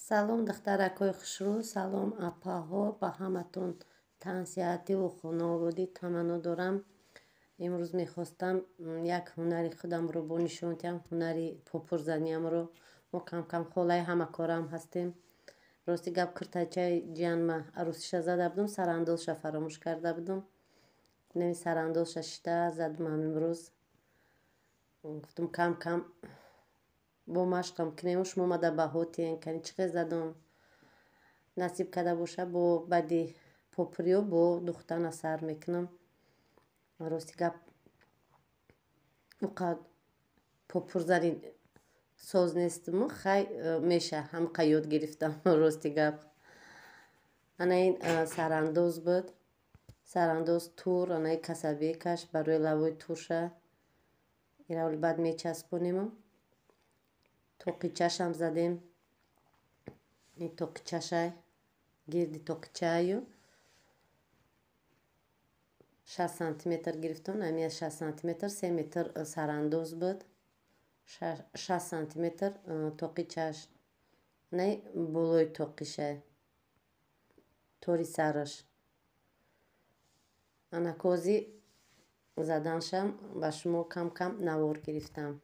Салом, духтаракҳои хушрӯ, салом, апаҳо, ба ҳаматон тансиҳативу хонаободӣ таманно дорам. Имрӯз мехостам як ҳунари худамро бо нишон диҳам, ҳунари попурзаниамро. Мо кам-кам холаи ҳамакораам ҳастем. Рости гап, куртачаи ҷиянма арӯсиша зада будум, сарандозша фаромӯш карда будум. Нами сарандозша шита задумам имрӯз. Гуфтум, кам-кам бо машқам кинему, шумо мада баҳо тиен, кани чӣ хел задум. Насиб карда боша, бо баъди попуриё бо духтана сар мекунам. Рости гап, уқа попурзани соз нестиму, хай меша, ҳамқа ёд гирифтам, рости гап. Ана ин сарандоз буд. Сарандоз тур, анаи касабекаш барои лавои турша. Ира баъд мечаспонему. Тоқичашам задем. Ин тоқичашай, гирди тоқичаю. 6 сантиметр гирифтам, ами 6 сантиметр, 3 метр сарандоз буд. 6 сантиметр тоқичаш. Най болои тоқишай. Тори сараш. Ана кози заданшам ба шумо кам-кам навор гирифтам.